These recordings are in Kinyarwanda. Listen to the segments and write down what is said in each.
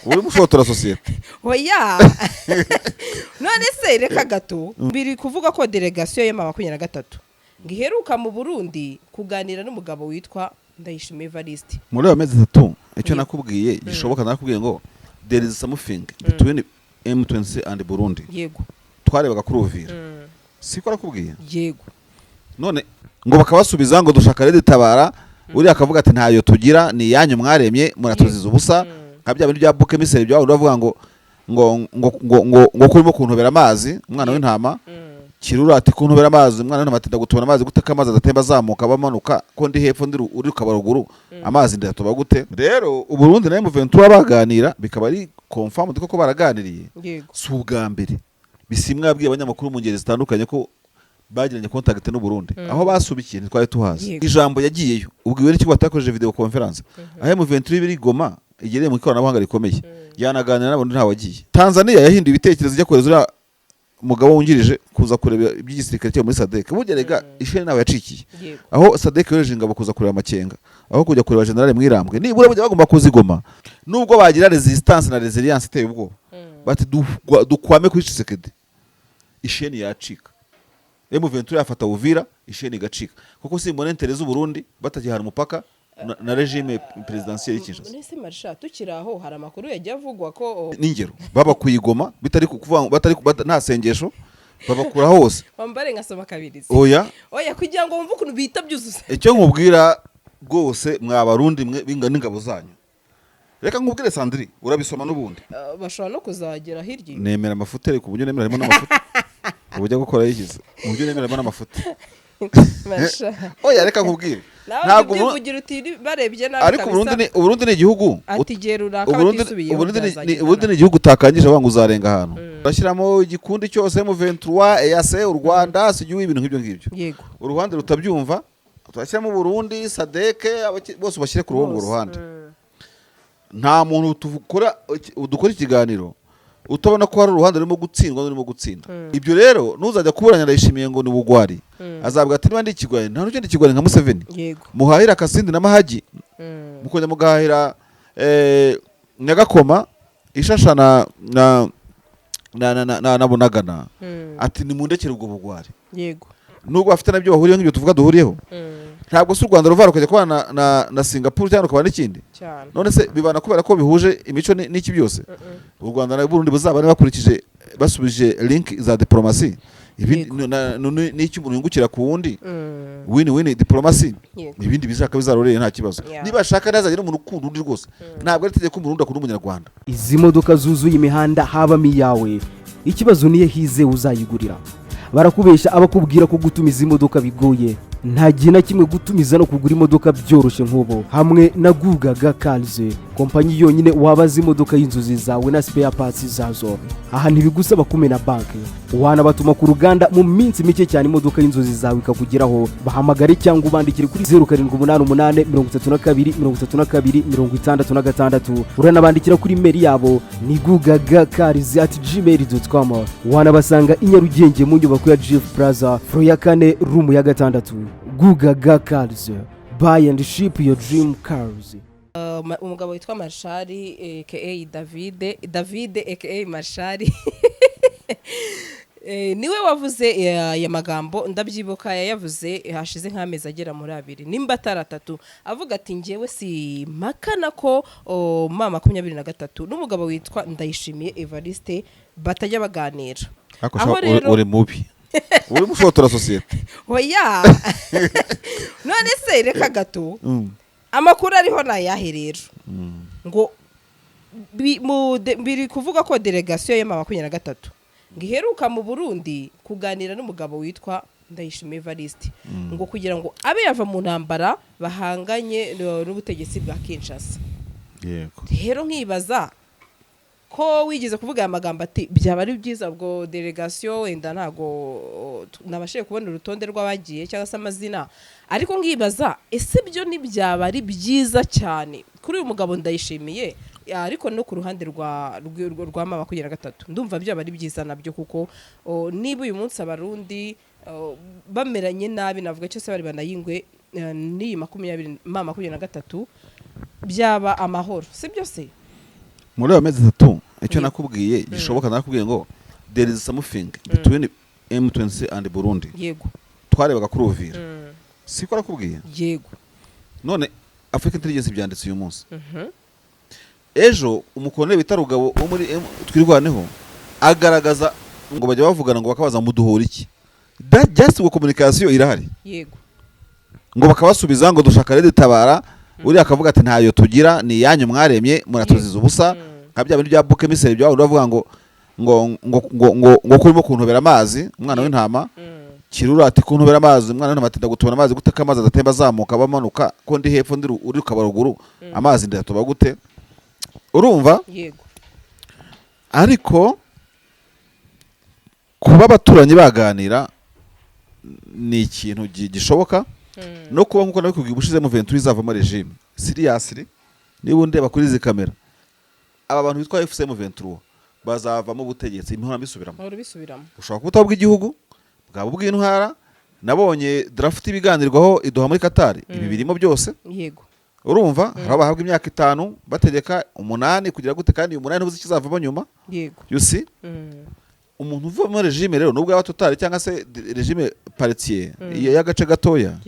Uri gushotora sosiyete. Oya, none se reka gato, biri kuvuga ko délégation ya M23 ngo iheruka mu Burundi kuganira n'umugabo witwa Ndayishimiye Evariste. Muri ayo mezi 3, icyo nakubwiye gishoboka, nakubwiye ngo there is something between M23 and Burundi. Twarebaga kuri Uvira, siko nakubwiye? Yego. None ngo bakabasubiza ngo dushaka RED Tabara, uriya akavuga ati ntayo tugira, ni iyanyu mwaremye, muratuziza ubusa, nka bya bintu bya bouc émissaire bya uravuga ngo kurimo kuntobera amazi umwana w'intama. Kirura ati kuntobera amazi umwana w'intama, ati ndagutobera amazi gute ko amazi adatemba azamuka abamanuka, ko ndi hepfo ndi uri ukaba ruguru, amazi ndayatoba gute? Rero Uburundi na M23 baganira, bikaba ari confirmed koko baraganiriye. Si ubwa mbere Bisimwa yabwiye abanyamakuru mu ngeri zitandukanye ko bagiranye contact n'u Burundi. Aho basubikiye ntitwari tuhazi. Ijambo yagiyeyo ubwiwe n'iki batakoresheje video conference, aho M23 biri Goma igereye mu ikoranabuhanga rikomeye, yanaganira n'abantu ntawagiye. Tanzania yahinduye ibitekerezo ijya kohereza uriya mugabo wungirije kuza kureba iby'igisirikare cyo muri SADC. Burya rega isheni nawe yacikiye aho SADC yohereje ingabo kuza kureba Makenga aho kujya kureba General Mwirambwe. Nibura burya bagomba kuzigoma, nubwo bagira resistance na resilience iteye ubwoba, bati dukwame kuri Tshisekedi, isheni yacika. M23 yafata Uvira, isheni igacika, kuko simbona intérêt z'u Burundi batakihana umupaka na régime présidentielle y'Kinshasa. Nese marisha, tukiri aho, hari amakuru yagiye avugwa ko N'ingero babakuye i Goma bitari kuvuga ngo batari nta sengesho, babakura hose. Wambare ngasoma kabirizi. Oya. Oya, kugira ngo wumve ukuntu bihita byuzuza. Icyo nkubwira rwose, mwa Barundi mwe n'ingabo zanyu, reka nkubwire Sandri, urabisoma n'ubundi. Bashobora no kuzagera hirya. Nemera amafuti ku buryo nemera harimo n'amafuti, uburyo gukora yigize mu buryo nemera harimo n'amafuti. Marisha. Oya, reka nkubwire. Nawe Ntabwo ubyivugira uti barebye nabi. Ariko Uburundi ni igihugu ati igihe runaka batisubiyeho byazagenda Uburundi ni nabi. igihugu utakangije ngo uzarenga ahantu urashyiramo igikundi cyose mu 23 EAC, u Rwanda sigiwe, ibintu nk'ibyo ngibyo. Uruhande rutabyumva turashyiramo Burundi, SADC, bose ubashyire ku rundi Bose. ruhande. Nta muntu dukora ikiganiro utabona ko hari uruhande rurimo gutsindwa n'urimo gutsinda. Ibyo rero ntuzajya kuburanya Ndayishimiye ngo ni ubugwari, azabwira ati niba ndi ikigwari, nta n'ukindi kigwari nka Museveni. Muhahira Akasindi na Mahagi, mukongera mugahahira Nyagakoma ishasha na Bunagana. Ati nimundekere ubwo bugwari. Nubwo bafite nabyo bahuriyeho nk'ibyo tuvuga duhuriyeho. Ntabwo si u Rwanda ruva rukajya kubana na Singapore cyangwa rukabana n'ikindi. None se bibana kubera ko bihuje imico n'iki byose? U Rwanda na Burundi buzabane bakurikije basubije link za diplomasi, ibindi n'icyo umuntu yungukira ku wundi, win win diplomacy. Ibindi bizaka bizaroreye, nta kibazo. Niba ashaka ntazagire umuntu ukunda undi rwose, ntabwo ari itegeko ko Umurundi akunda Umunyarwanda. Izi modoka zuzuye imihanda habamo iyawe? Ikibazo niyo hize uzayigurira. Barakubeshya abakubwira ko gutumiza imodoka bigoye. Nta gihe na kimwe gutumiza no kugura imodoka byoroshye nk'ubu hamwe na Gugaga Cars, kompanyi yonyine wabaza imodoka y'inzozi zawe na spare parts zazo. Aha ntibigusaba kumena banki, wanabatuma ku ruganda, mu minsi mike cyane imodoka y'inzozi zawe ikakugeraho. Bahamagare cyangwa ubandikire kuri 0788 32 32 66. Uranabandikira kuri email yabo ni gugagacars@gmail.com. Wanabasanga i Nyarugenge mu nyubako ya Jifu Plaza, floor ya kane, room ya gatandatu. Gugaga Cars, buy and ship your dream cars. Umugabo witwa Marshari aka Davide, Davide aka Marshari, niwe wavuze aya magambo. Ndabyibuka yayavuze hashize nk'amezi agera muri 2 nimba atari 3, avuga ati njyewe si mpakana ko M23 n'umugabo witwa Ndayishimiye Evariste batajya baganira. Ariko Aho sha, rero uri mubi, uri mushotora sosiyete. Oya, none se reka gato, amakuru ariho ni ayahe rero? Ngo biri kuvuga ko délégation ya M23 ngo iheruka mu Burundi kuganira n'umugabo witwa Ndayishimiye Evariste, ngo kugira ngo abe yava mu ntambara bahanganye n'ubutegetsi bwa Kinshasa. Rero nkibaza ko wigeze kuvuga aya magambo ati byaba ari byiza ubwo délégation, wenda ntago nabashije kubona urutonde rw'abagiye cyangwa se amazina, ariko nkibaza ese byo ntibyaba ari byiza cyane kuri uyu mugabo Ndayishimiye, ariko no ku ruhande rwa M23 ndumva byaba ari byiza nabyo, kuko niba uyu munsi Abarundi bameranye nabi, navuga cyose bari banayingwe n'iyi makumyabiri M23, byaba amahoro, si byo se? Muri ayo mezi 3, icyo nakubwiye gishoboka, nakubwiye ngo there is something between M23 and Burundi. Twarebaga kuri Uvira, siko nakubwiye? Yego. None Africa Intelligence byanditse uyu munsi. Ejo umukoloneli bita Rugabo wo muri Twirwaneho agaragaza ngo bajya bavugana, ngo bakabaza muduhora iki. That just ngo communication irahari. Ngo bakabasubiza ngo dushaka RED Tabara. Uriya akavuga ati ntayo tugira, ni iyanyu mwaremye, muratuziza ubusa. Nka bya bintu bya bouc émissaire bya uravuga ngo kurimo kuntobera amazi, umwana w'intama. Kirura ati kuntobera amazi, umwana w'intama ati ndagutobera amazi gute ko amazi adatemba azamuka, aba amanuka, ko ndi hepfo ndi uri ukaba ruguru, amazi ndayatoba gute? Urumva? Yego. Ariko kuba abaturanyi baganira ni ikintu gishoboka. No kuba, nkuko nabikubwiye ubushize, M23 izavamo regime, seriously, niba undeba kuri izi kamera, aba bantu bitwa AFC M23 bazavamo ubutegetsi, imihora mbisubiramo. Uhora ubisubiramo. Ushobora kuba utaba ubw'igihugu, bwaba ubw'intwara. Nabonye draft ibiganirwaho iduha muri Qatar, ibi birimo byose. Urumva, hari aho bahabwa imyaka 5 bategeka, 8, kugira gute, kandi uyu 8 ntuzi ikizavamo nyuma. You see? Umuntu uva muri regime rero, nubwo yaba totale cyangwa se régime partiel y'agace gatoya,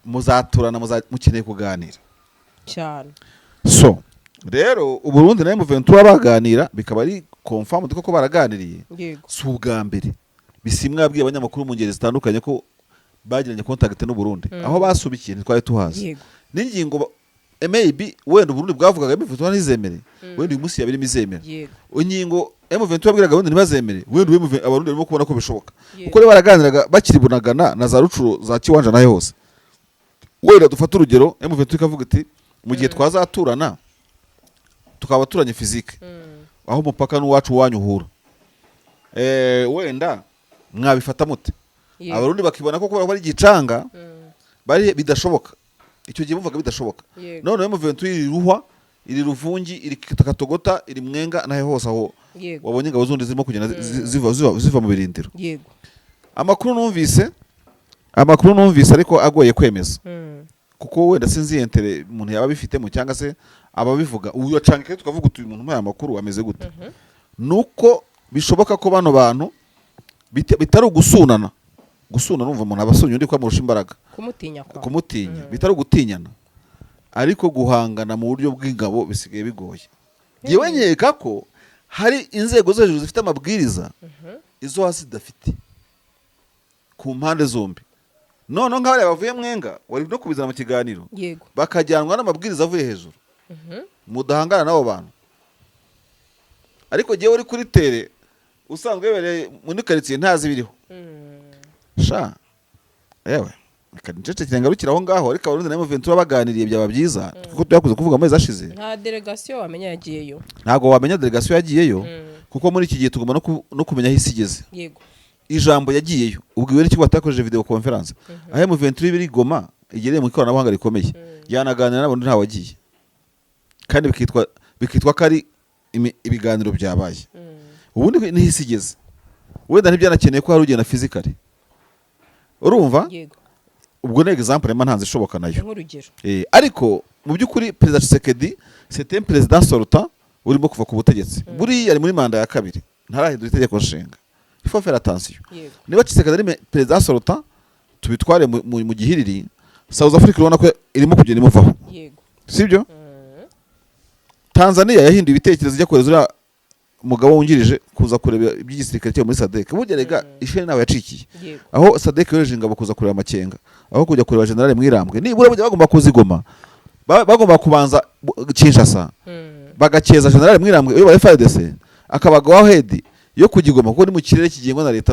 muzaturana, mukeneye kuganira. Cyane. So rero Uburundi na M23 baganira, bikaba ari confirmed koko baraganiriye. Si ubwa mbere Bisimwa yabwiye abanyamakuru mu ngeri zitandukanye ko bagiranye contact n'u Burundi. Aho basubikiye ntitwari tuhazi. N'ingingo maybe wenda Uburundi bwavugaga M23 ntizemere, wenda uyu munsi yabirimo izemera. Ingingo M23 yabwiraga Abarundi ntibazemere, wenda ubu Abarundi barimo kubona ko bishoboka. Kuko rero baraganiraga bakiri Bunagana na za Rucuro, za Kiwanja naho hose. Wenda dufate urugero, M23 ikavuga iti mu gihe twazaturana, tukaba turanye physique, aho umupaka n'uwacu wanyu uhura, wenda mwabifata mute? Abarundi bakibona ko kubera ko ari igicanga bari bidashoboka. Icyo gihe bumvaga bidashoboka. None M23 iri Ruhwa, iri Ruvungi, iri Katogota, iri Mwenga naho hose aho wabonye ingabo zundi zirimo kugenda ziva mu birindiro. Amakuru numvise ariko agoye kwemeza, kuko wenda sinzi intérêt umuntu yaba abifitemo cyangwa se ababivuga, uyu acanga tukavuga uti uyu muntu umpaye amakuru ameze gute, nuko bishoboka ko bano bantu bitari ugusunana. Gusuna, numva umuntu aba asunya undi ko amurusha imbaraga. Kumutinya kwa. Kumutinya, bitari ugutinyana, ariko guhangana mu buryo bw'ingabo bisigaye bigoye. Yewe, nkeka ko hari inzego zo hejuru zifite amabwiriza izo hasi zidafite ku mpande zombi. Noneho nk'abariya bavuye Mwenga, wari no kubizana mu kiganiro, bakajyanwa n'amabwiriza avuye hejuru, mudahangana n'abo bantu. Ariko jyewe uri kuri terrain usanzwe webereye muri karitsiye ntazi ibiriho. Sha yewe, reka ncecekere ngarukire aho ngaho. Ariko Abarundi na M23 baganiriye byaba byiza, kuko twakuze kuvuga amezi ashize. Nta délégation wamenya yagiyeyo. Ntabwo wamenya délégation yagiyeyo, kuko muri iki gihe tugomba no kumenya aho isi igeze. Ijambo yagiyeyo ubwiwe n'ikigo batakoresheje video conference, aho M23 biri Goma igereye mu ikoranabuhanga rikomeye, yanaganira n'abantu ntawagiye, kandi bikitwa ko ari ibiganiro byabaye. Ubundi niho isi igeze, wenda ntibyanakeneye ko hari ugenda physically, urumva? Yego. Ubwo ni example mba ntanze ishoboka nayo. Nk'urugero. Ariko mu by'ukuri Perezida Tshisekedi, c'est un président sortant urimo kuva ku butegetsi. Buriya ari muri manda ya kabiri, ntarahindura itegeko nshinga. Il faut faire attention. Niba Tshisekedi ari président sortant, tubitware mu gihiriri. South Africa urabona ko irimo kugenda imuvaho. Sibyo? Tanzania yahinduye ibitekerezo, ijya kohereza uriya mugabo wungirije kuza kureba iby'igisirikare cyo muri SADC. Burya rega isheni nawe yacikiye aho SADC yohereje ingabo kuza kureba Makenga aho kujya kureba General Mwirambwe. Nibura burya bagomba kuzigoma, bagomba kubanza Kinshasa, bagakeza General Mwirambwe uyoboye FARDC, akaba go ahead yo kugigoma, kuko ni mu kirere kigengwa na leta,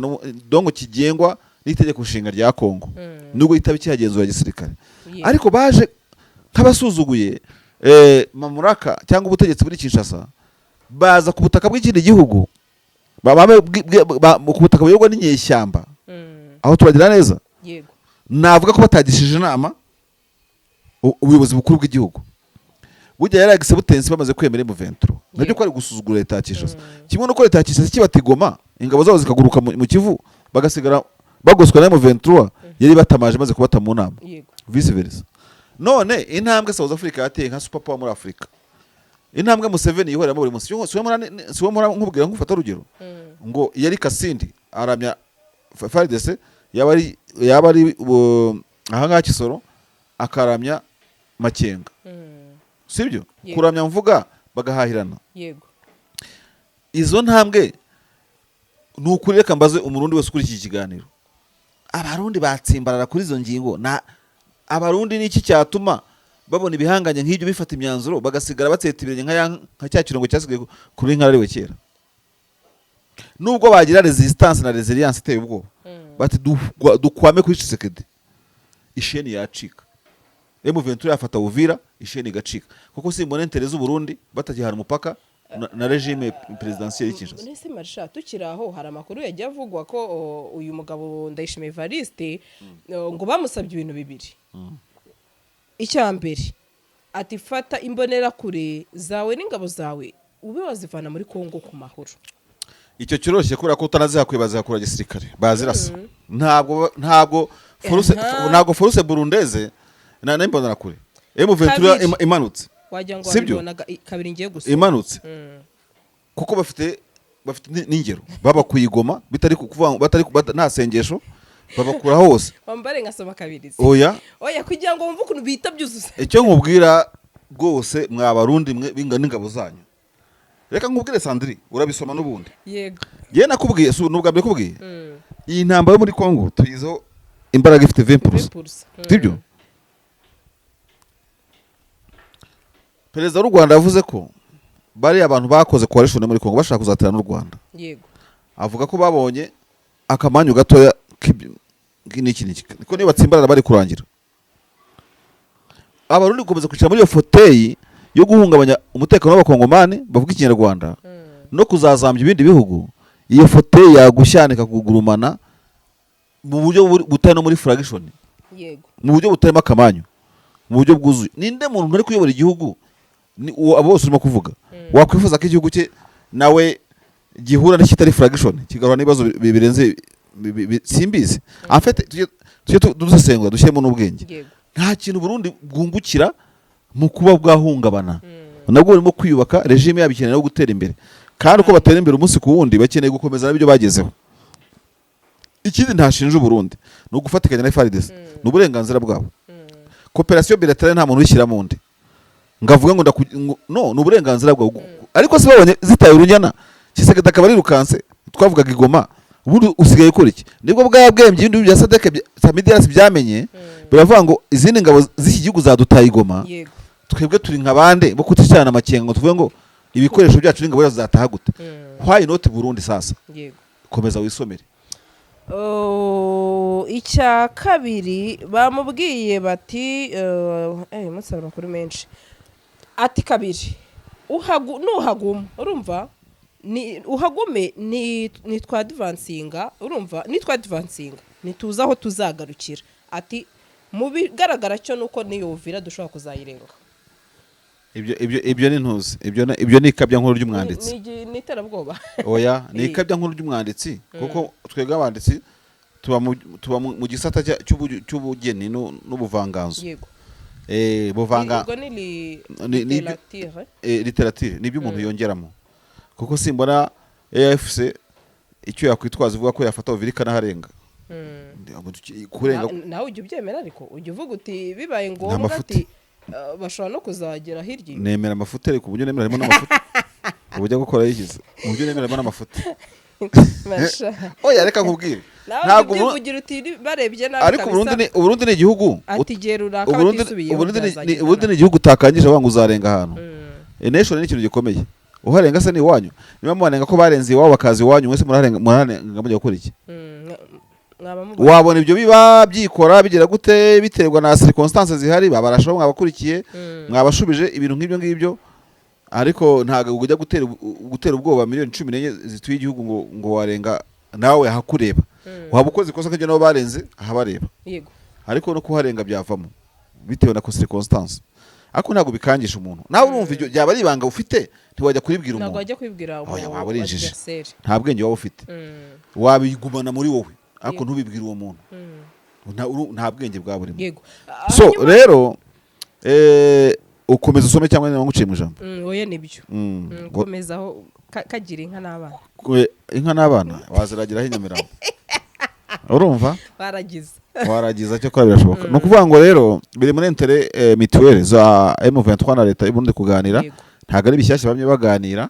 donc kigengwa n'itegeko nshinga rya Kongo, nubwo itaba ikihagenzura gisirikare. Ariko baje nk'abasuzuguye mamuraka cyangwa ubutegetsi buri Kinshasa, baza ku butaka bw'ikindi gihugu, ku butaka buyoborwa n'inyeshyamba. Aho turagira neza. Navuga ko batagishije inama ubuyobozi bukuru bw'igihugu. Burya yari butensi bamaze kwemera M23, nabyo ko ari gusuzugura leta ya Kinshasa. Kimwe nuko leta ya Kinshasa ikibata Goma, ingabo zabo zikaguruka mu Kivu, bagasigara bagoswe na M23 yari batamaje maze kubata mu nama. Vice versa. None intambwe South Africa yateye nka super power muri Afrika. Intambwe Museveni yihoreramo buri munsi, siwe mpora nkubwira, nkufata urugero ngo iyo ari Kasindi aramya FARDC, yaba ari ahangaha Kisoro akaramya Makenga, sibyo? Yego. Kuramya mvuga bagahahirana. Izo ntambwe ni ukuri. Reka mbaze Umurundi wese ukuri iki kiganiro: Abarundi batsimbarara kuri izo ngingo? Na Abarundi ni iki cyatuma babona ibihanganye nk'ibyo bifata imyanzuro, bagasigara batseta ibirenge nka cya kirongo cyasigaye kuri nkarariwe kera, nubwo bagira resistance na resilience iteye ubwoba, bati dukwame kuri Tshisekedi, isheni yacika. M23 yafata Uvira, isheni igacika, kuko simbona intérêt z'Uburundi batagihana umupaka na régime présidentielle y'i Kinshasa. Nese marisha, tukiri aho, hari amakuru yagiye avugwa ko uyu mugabo Ndayishimiye Evariste, ngo bamusabye ibintu bibiri. Icya mbere, ati fata imbonerakure zawe n'ingabo zawe ube wazivana muri Kongo ku mahoro. Icyo kiroroshye kubera ko utanazihakuye, bazihakura gisirikare, bazirasa. Ntabwo force ntabwo force burundaise na imbonerakure M23 Kabiri. Imanutse. Wagira ngo Sibyo? wabibonaga kabiri ngiye gusa. Imanutse, kuko bafite n'ingero babakuye i Goma, bitari kuvuga ngo batari nta sengesho, babakura hose. Wambare ngasoma kabiri se. Oya. Oya, kugira ngo wumve ukuntu bihita byuzuza. Icyo nkubwira rwose, mwa Barundi mwe n'ingabo zanyu, reka nkubwire Sandri, urabisoma n'ubundi. Yego. Yewe, nakubwiye, si n'ubwa mbere kubwiye, iyi ntambara yo muri Congo tuyizeho imbaraga ifite 20%. Impulse. Sibyo? Perezida w'u Rwanda yavuze ko bariya abantu bakoze coalition muri Congo bashaka kuzatera n'u Rwanda. Avuga ko babonye akamanyu gatoya n'iki n'iki, niko niyo batsimbarara bari kurangira. Abarundi gukomeza kwicara muri iyo fauteuil yo guhungabanya umutekano w'Abakongomani bavuga Ikinyarwanda no kuzazambya ibindi bihugu, iyo fauteuil yagushyanika kugurumana mu buryo butari no muri fraction, mu buryo butarimo akamanyu, mu buryo bwuzuye. Ninde muntu uri kuyobora igihugu, ni uwo abo bose urimo kuvuga, wakwifuza ko igihugu cye nawe gihura n'ikitari fraction, kigahura n'ibibazo birenze simbizi. En fait, tujye dusesengura, dushyiremo n'ubwenge. Nta kintu Burundi bwungukira mu kuba bwahungabana. Nabwo burimo kwiyubaka, régime yabo ikeneye no gutera imbere, kandi uko batera imbere umunsi ku wundi bakeneye gukomeza n'ibyo bagezeho. Ikindi ntashinja Uburundi ni ugufatikanya na FARDC, ni uburenganzira bwabo. Coopération bilatérale nta muntu uyishyiramo undi ngo avuge ngo no, ni uburenganzira bwabo. Ariko se babonye zitaye urunyana, Tshisekedi akaba arirukanse, twavugaga i Goma, ubundi usigaye ukora iki? Nibwo bwa bwenge ibindi bya SADC, SAMIDRC byamenye, biravuga ngo izindi ngabo z'iki gihugu zadutaye i Goma. Twebwe turi nka bande bo kutishyirana amakenga ngo tuvuge ngo ibikoresho byacu n'ingabo zacu zataha gute? Why not Burundi sasa? Komeza wisomere. Oh, icya kabiri bamubwiye bati uyu munsi hari amakuru menshi. Ati kabiri, nuhaguma, urumva, ni uhagume, ni twadvancinga, urumva, ni twadvancinga ntituzi aho tuzagarukira. Ati mu bigaragara cyo nuko niyo Uvira dushobora kuzayirenga. Ibyo ni ntuzi, ibyo ni ikabya nkuru ry'umwanditsi. Ni iterabwoba. Oya, ni ikabya nkuru ry'umwanditsi, kuko twebwe abanditsi tuba mu gisata cy'ubugeni n'ubuvanganzo. Buvanga Ubwo ni littérature. Littérature nibyo umuntu yongeramo, kuko simbona AFC icyo yakwitwaza ivuga ko yafata Uvira ikanaharenga. Kurenga Nawe ujya ubyemera, ariko ujya uvuga uti bibaye Nta ngombwa mafuti. ati bashobora no kuzagera hirya iyo. Nemera amafuti, ariko uburyo nemera harimo n'amafuti, uburyo gukora yigize mu buryo nemera harimo n'amafuti. Masha. Oya, reka nkubwire. Nawe Ntabwo ujya ubyivugira uti barebye nabi ariko kabisa. Uburundi ni igihugu Ati igihe runaka batisubiyeho byazagenda Uburundi ni nabi. igihugu utakangije avuga ngo uzarenga ahantu. Nation ni ikintu gikomeye. Uharenga se ni iwanyu? Niba muharenga, ko barenze iwabo bakaza iwanyu, mwese muraharenga, muraharenga mujya gukora iki? Mwaba mubona. Wabona ibyo biba byikora bigira gute, biterwa na circonstances zihari, babarashaho, mwabakurikiye, mwabashubije ibintu nk'ibyo ngibyo. Ariko ntabwo ujya gutera ubwoba miliyoni 14 zituye igihugu ngo warenga nawe ahakureba. Waba ukoze ikosa nk'iryo nabo barenze ahabareba. Ariko no kuharenga byavamo bitewe na circonstance, ariko ntabwo bikangisha umuntu. Nawe urumva ibyo byaba ari ibanga ufite, ntiwajya kuribwira Ntabwo umuntu. wajya kubibwira Oya, umu waba uri injiji. adversaire. Nta bwenge waba ufite. Wabigumana muri wowe, ariko ntubibwire uwo muntu. Nta bwenge bwa burimo. So rero Ukomeza usome cyangwa niba nguciye mu ijambo. Oya, nibyo. Komezaho, kagira inka n'abana. Inka n'abana waziragiraho i Nyamirambo, urumva? Baragize. Waragiza cyo kora, birashoboka. Ni ukuvuga ngo rero biri muri intérêt mutuel za M23 na leta y'Uburundi kuganira. Ntabwo ari bishyashya, bamwe baganira.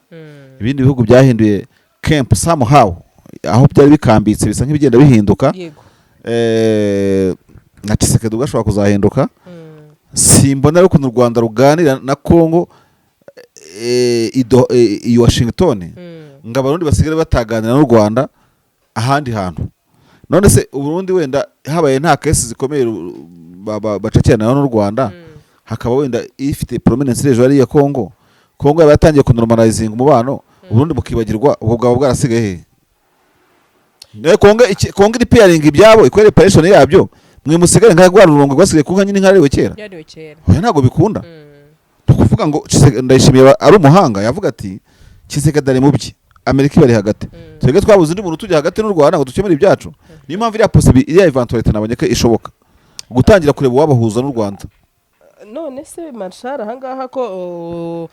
Ibindi bihugu byahinduye camp somehow, aho byari bikambitse bisa nk'ibigenda bihinduka. Na Tshisekedi ubwo ashobora kuzahinduka. Simbona rero ukuntu u Rwanda ruganira na Congo i Washington ngo Abarundi basigare bataganira n'u Rwanda ahandi hantu. None se Uburundi wenda habaye nta case zikomeye bacakirana n'u Rwanda, hakaba wenda ifite prominence hejuru ari iya Congo, Congo yaba yatangiye kunormalizinga umubano, Uburundi bukibagirwa, ubwo bwaba bwarasigaye hehe? Ne Congo Congo iri pairing ibyabo, ikora reparation yabyo, mwe musigare nka rwa rurongo rwasigaye ku nka nyine, nka kera. Byariwe kera. Oya, ntabwo bikunda. Ni ukuvuga ngo Ndayishimiye ari umuhanga, yavuga ati Tshisekedi ari mu bye, Amerika ibari hagati, twebwe twabuze undi muntu tujya hagati n'u Rwanda ngo dukemure ibyacu. Niyo mpamvu iriya iriya éventualité nabonye ko ishoboka, gutangira kureba uwabahuza n'u Rwanda. None se Marshal, ahangaha ko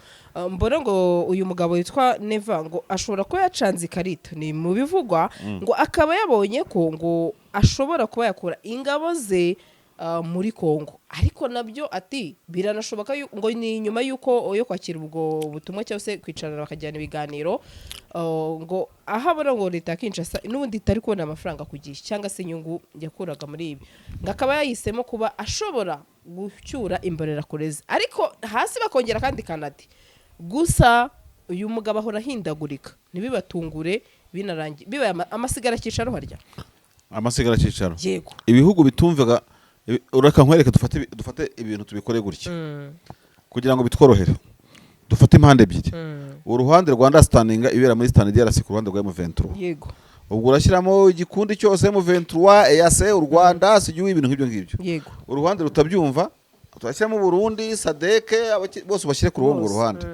mbona ngo uyu mugabo witwa Neva ngo ashobora kuba yacanze ikarita, ni mu bivugwa, ngo akaba yabonye ko ngo ashobora kuba yakura ingabo ze muri Kongo, ariko nabyo ati biranashoboka ngo ni nyuma y'uko yo kwakira ubwo butumwa cyangwa se kwicarana bakajyana ibiganiro, ngo aho abona ngo leta ya Kinshasa n'ubundi itari kubona amafaranga ku gihe cyangwa se inyungu yakuraga muri ibi, ngo akaba yahisemo kuba ashobora gucyura imbonerakure ze. Ariko hasi bakongera kandi kanati gusa uyu mugabo ahora ahindagurika, ntibibatungure binarangiye bibaye amasigara cyicaro harya. Amasigara cyicaro. Yego. Ibihugu bitumvaga ureka nkwereke, dufate ibintu tubikore gutya kugira ngo bitworohere. Dufate impande ebyiri, uruhande rwa standinga ibera muri SAMIDRC ku ruhande rwa M23. Ubwo urashyiramo igikundi cyose, M23, EAC, u Rwanda, sigiwe, ibintu nk'ibyo ngibyo. Uruhande rutabyumva turashyiramo Burundi, SADC, bose ubashyire ku rundi Bose. ruhande.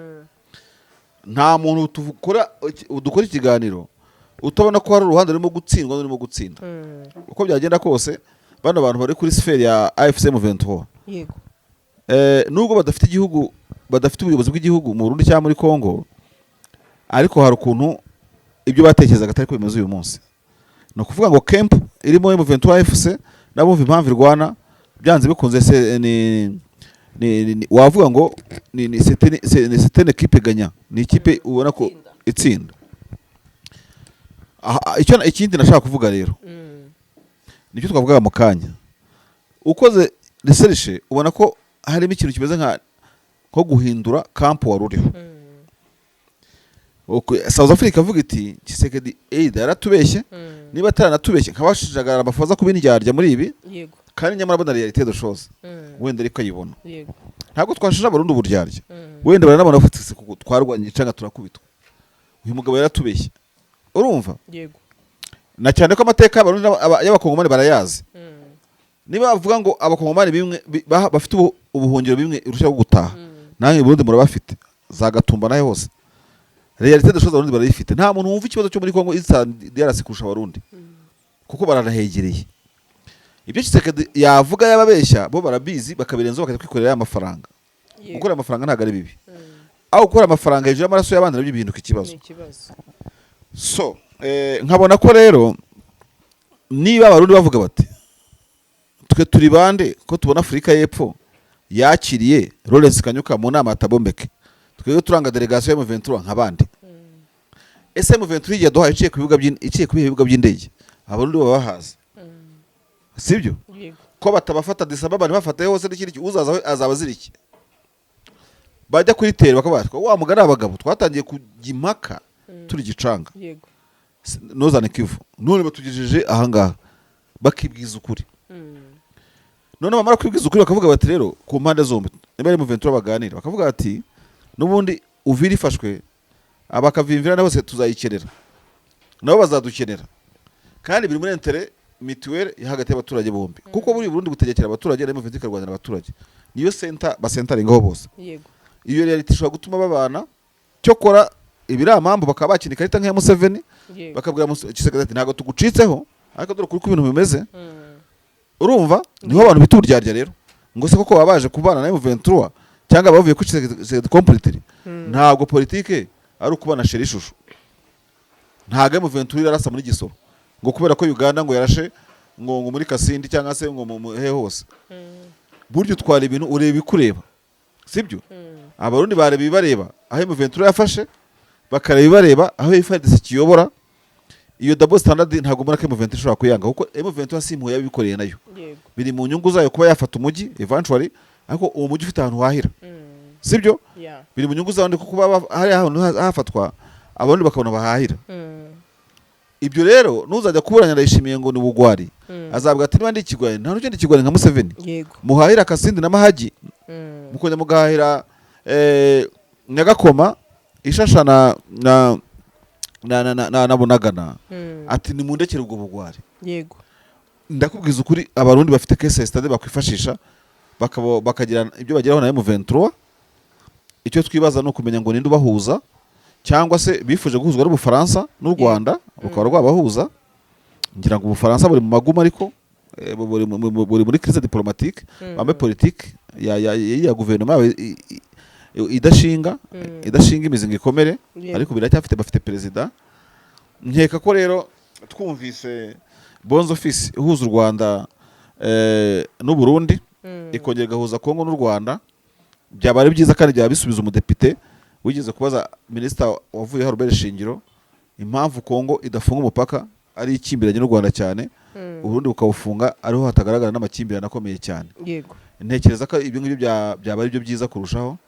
Nta muntu dukora ikiganiro utabona ko hari uruhande rurimo gutsindwa n'urimo gutsinda. Uko byagenda kose, bano bantu bari kuri sphère ya AFC M23, nubwo badafite igihugu, badafite ubuyobozi bw'igihugu mu Burundi cyangwa muri Congo, ariko hari ukuntu ibyo batekerezaga atari ko bimeze uyu munsi. Ni ukuvuga ngo camp irimo M23 AFC n'abumva impamvu irwana, byanze bikunze se ni wavuga ngo ni c'est une équipe gagnant, ni ikipe ubona ko Itsinda. itsinda. Aha, icyo ikindi nashaka kuvuga rero, nicyo twavugaga mu kanya, ukoze research ubona ko harimo ikintu kimeze nko guhindura camp wari uriho. South Africa avuga iti Tshisekedi either yaratubeshye, niba ataranatubeshye nkabashijagara amafaza kuba indyarya muri ibi, kandi nyamara abona réalité de choses, wenda ariko ayibona. Ntabwo twashinja Abarundi uburyarya. Wenda baranabona bafite kuko twarwanye icanga turakubitwa, uyu mugabo yaratubeshye, urumva? Yego. Na cyane ko amateka y'Abarundi y'Abakongomani barayazi. Niba bavuga ngo Abakongomani bimwe bafite ubuhungiro bimwe uruhushya rwo gutaha, namwe i Burundi murabafite, za Gatumba nayo hose. Réalité de choses, Abarundi barayifite. Nta muntu wumva ikibazo cyo muri Congo isa DRC kurusha Abarundi, kuko baranahegereye. Ibyo Tshisekedi yavuga yababeshya, bo barabizi, bakabirenzaho bakajya kwikorera ya mafaranga. Gukora amafaranga ntabwo ari bibi, aho gukora amafaranga hejuru y'amaraso y'abandi nabyo bihinduka ikibazo. Ni ikibazo. So nkabona ko rero niba Abarundi bavuga bati twe turi bande ko tubona Afurika y'Epfo yakiriye Lawrence Kanyuka mu nama ya Thabo Mbeki, twebwe turanga délégation ya M23 nk'abandi, ese M23 igiye duhaye iciye ku bibuga iciye ku bihe bibuga by'indege Abarundi baba bahazi, sibyo? Yego. Ko batabafata Addis Ababa, ntibafate hose n'ikindi uzaza we azaba azira iki? Bajya kuri terrain bakavuga bati, wa mugani, abagabo twatangiye kujya impaka turi gicanga Northern Kivu, none batugejeje ahangaha, bakibwiza ukuri. None bamara kwibwiza ukuri bakavuga bati rero ku mpande zombi, niba ari M23 baganira, bakavuga bati n'ubundi Uvira ifashwe, abakavimvira na bose tuzayikenera, nabo bazadukenera, kandi biri muri intérêt mutuel hagati y'abaturage bombi, kuko buri Burundi butegekera abaturage na M23 ikarwanira abaturage, niyo center basentaringaho bose. Iyo réalité ishobora gutuma babana. Cyokora ibiramambu bakaba bakina ikarita nk'iya Museveni, bakabwira Tshisekedi ati ntabwo tugucitseho, ariko dore ukuri uko ibintu bimeze. Urumva niho abantu bita uburyarya rero, ngo se koko baba baje kubana na M23? Cyangwa bavuye kuri Tshisekedi completely. Ntabwo politike ari ukubana chéri chouchou. Ntabwo M23 irarasa muri Gisoro ngo kubera ko Uganda ngo yarashe ngo muri Kasindi cyangwa se ngo he hose. Burya utwara ibintu ureba ibikureba, sibyo? Abarundi bareba ibibareba aho M23 yafashe, bakareba ibibareba aho FARDC kiyobora. Iyo double standard ntabwo mbona ko M23 ishobora kuyanga, kuko M23 si impuhwe yabikoreye nayo. Biri mu nyungu zayo kuba yafata umujyi eventually, ariko uwo mujyi ufite ahantu hahira, sibyo? Biri mu nyungu zawo kuko kuba hari ahantu hafatwa, abarundi bakabona bahahira. Ibyo rero nuzajya kuburanya Ndayishimiye ngo ni ubugwari, azabwa ati: "Niba ndi ikigwari, nta n'ugenda ikigwari nka Museveni." Muhahira Kasindi na Mahagi, mukongera mugahahira Nyagakoma, Ishasha na Bunagana. Ati: "Nimundekere ubwo bugwari." Ndakubwiza ukuri, Abarundi bafite case study bakwifashisha, bakagira ibyo bageraho na M23. Icyo twibaza ni ukumenya ngo ninde ubahuza, cyangwa se bifuje guhuzwa n'Ubufaransa n'u Rwanda rukaba rwabahuza. Ngira ngo Ubufaransa buri mu maguma, ariko buri muri crise diplomatique, bambe politique ya guverinoma yabo idashinga imizi ngo ikomere. Ariko biracyafite, bafite perezida. Nkeka ko rero twumvise Bonds Office ihuza u Rwanda n'u Burundi, ikongera igahuza Kongo n'u Rwanda, byaba ari byiza kandi byaba bisubiza umudepite wigeze kubaza minisita wavuyeho Albert Shingiro impamvu Kongo idafunga umupaka ari ikimbiranye n'u Rwanda cyane, Uburundi bukawufunga ariho hatagaragara n'amakimbirane akomeye cyane. Ntekereza ko ibyo ngibyo byaba ari byo byiza kurushaho.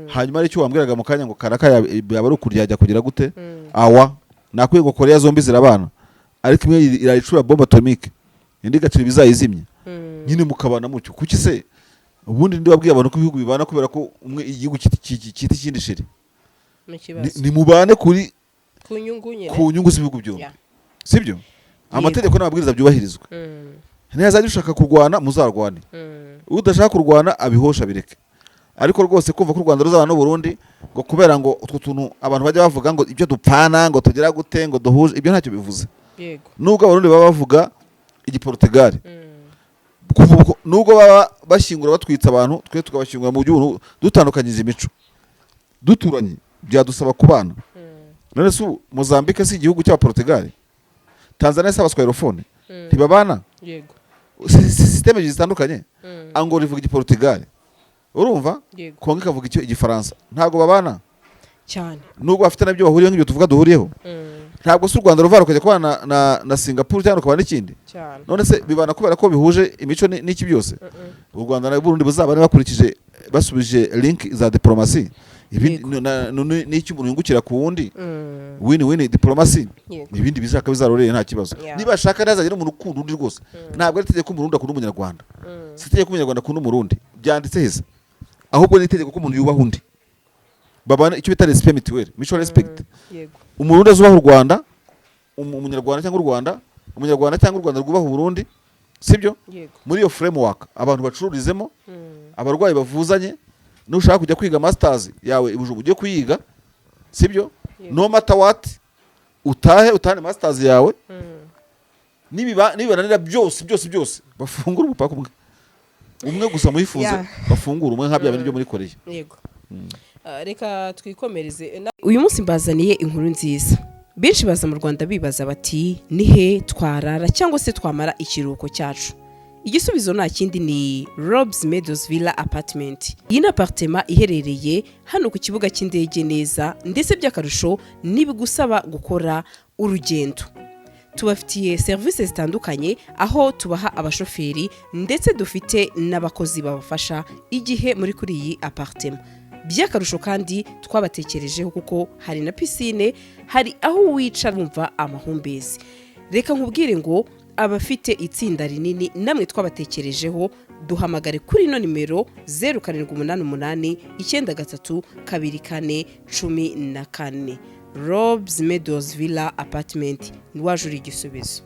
Hanyuma hari icyo wambwiraga mu kanya ngo karaka yaba ari ukuryajya kugira gute. Awa nakwiye ngo Korea zombi zirabana, ariko imwe irayicura bombe atomique, indi igacira ibizayizimya. Nyine mukabana mutyo. Kuki se ubundi ndi wabwiye abantu ko ibihugu bibana kubera ko umwe igihugu kita ikindi chéri? Mu kibazo. Ni mubane kuri ku nyungu nyine. Ku nyungu z'ibihugu byombi. Sibyo? Amategeko n'amabwiriza byubahirizwe. Ntihazajya ushaka kurwana muzarwane, udashaka kurwana abihosha bireke. Ariko rwose kumva ko u Rwanda ruzabana n'u Burundi ngo kubera ngo utwo tuntu abantu bajya bavuga ngo ibyo dupfana, ngo tugira gute, ngo duhuje, ibyo ntacyo bivuze. Nubwo Abarundi baba bavuga Igiportugali, kuva nubwo baba bashyingura batwitse abantu, twe tukabashyingura mu buryo dutandukanyije imico, duturanye byadusaba kubana. None se ubu Mozambique si igihugu cy'Abaportugali? Tanzania si Abaswahilofone? Ntibabana? Yego. Système ebyiri zitandukanye. Angola ivuga Igiportugali, urumva? Yego. Kongo ikavuga Igifaransa. Ntabwo babana? Cyane. Nubwo bafite nabyo bahuriyeho nk'ibyo tuvuga duhuriyeho. Ntabwo se u Rwanda ruva rukajya kubana na Singapore cyangwa rukabana n'ikindi? Cyane. None se bibana kubera ko bihuje imico n'iki byose? U Rwanda na Burundi buzabane bakurikije basubije link za diplomasi. Ibi n'icyo umuntu yungukira ku wundi, win win diplomacy. Ibindi bizaka bizaroreye, nta kibazo. Niba ashaka ntazagire umuntu ukunda undi rwose. Ntabwo ari itegeko ko Umurundi akunda Umunyarwanda, si itegeko ko Umunyarwanda akunda Umurundi, byanditse heza. Ahubwo ni itegeko ko umuntu yubaha undi, babana icyo bita respect mutuel, mutual respect. Umurundi azubaha u Rwanda, Umunyarwanda cyangwa u Rwanda, Umunyarwanda cyangwa u Rwanda rwubaha Uburundi, sibyo? Yego. Muri iyo framework abantu bacururizemo, abarwayi bavuzanye, nushaka kujya kwiga masters yawe i Bujumbura ujye kuyiga, sibyo? Yego. No matter what, utahe utahane masters yawe. Nibibananira byose byose byose, bafungure umupaka umwe umwe gusa muyifuze. Bafungure umwe nka bya bindi byo muri Korea. Yego. Reka twikomereze. Uyu munsi mbazaniye inkuru nziza. Benshi baza mu Rwanda bibaza bati: "Ni he twarara cyangwa se twamara ikiruhuko cyacu?" Igisubizo nta kindi, ni Robs Meadows Villa Apartment. Iyi ni apartment iherereye hano ku kibuga cy'indege neza, ndetse by'akarusho ntibigusaba gukora urugendo. Tubafitiye serivisi zitandukanye, aho tubaha abashoferi, ndetse dufite n'abakozi babafasha igihe muri kuri iyi apartment. By'akarusho kandi twabatekerejeho kuko hari na piscine, hari aho wicara wumva amahumbezi. Reka nkubwire ngo abafite itsinda rinini namwe twabatekerejeho. Duhamagare kuri ino nimero: 0788932414. Robs Meadows Villa Apartment, waje uri igisubizo.